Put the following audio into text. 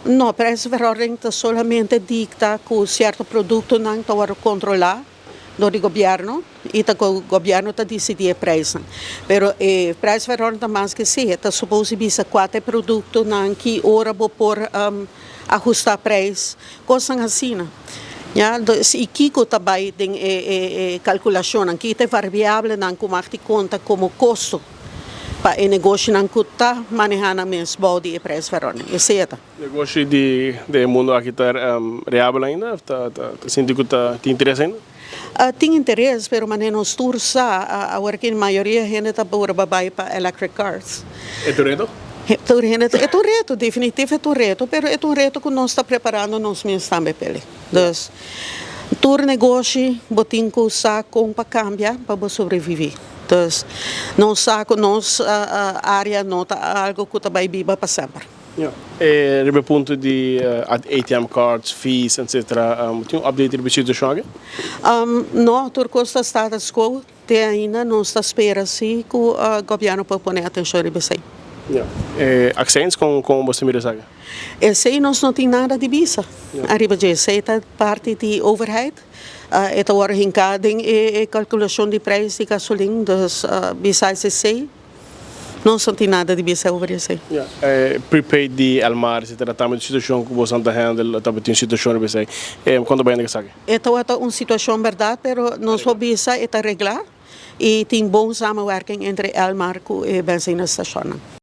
No, prijsverordening ta solamente dicta cu cierto productonan ta wordo controla door di gobierno y ta gobierno ta dicidi e prijsnan. Pero e prijsverordening ta mas que si, e ta suppose bisa cua ta e productonan, ki ora bo por ahusta prijs, cosnan asina. Ya, dus y kico ta bay den e calculacionnan, ki ta e variablenan cu mag di conta como costo pa e negoshinan cu ta maneha nan mes bou di e prijsverordening. Esey e ta. Negoshi di den e mundo aki ta reabel ainda of ta sinti cu ta tin interes ainda? Tin interes, pero manera nos tur sa, awor ki mayoria hende ta purba bay pa electric cars. E ta un reto? Tur hende ta, e ta un reto, definitiv e ta un reto, pero e ta un reto cu nos ta preparando nos mes tambe p'e. Dus, tur negoshi bo tin cu sa con pa cambia pa bo sobrevivi. Dus, nos sa cu nos area no ta algo cu ta bay biba pa semper. Ja. E riba e punto di ATM cards, fees, etcetera, tin un update riba e situacion aki? No, tur cos ta status quo te ainda. Nos ta spera si cu gobierno por pone atencion riba esey. Ja. E accijns, con bo ta mira esaki? Esey nos no tin nada di bisa ariba dje. Esey ta parti di overheid. E ta worde hinca den e calculacion di prijs di gasolin. Dus besides esey, nos no tin nada di bisa over esey. Ja. E prepaid di Elmar, etcetera, tambe ta un situacion cu boso ta handle, tabata un situacion riba esey. Cuanto bay hende esaki? E tabata un situacion berdad, pero nos por bisa e ta regla y tin bon samenwerking entre Elmar cu e benzinestacionnan.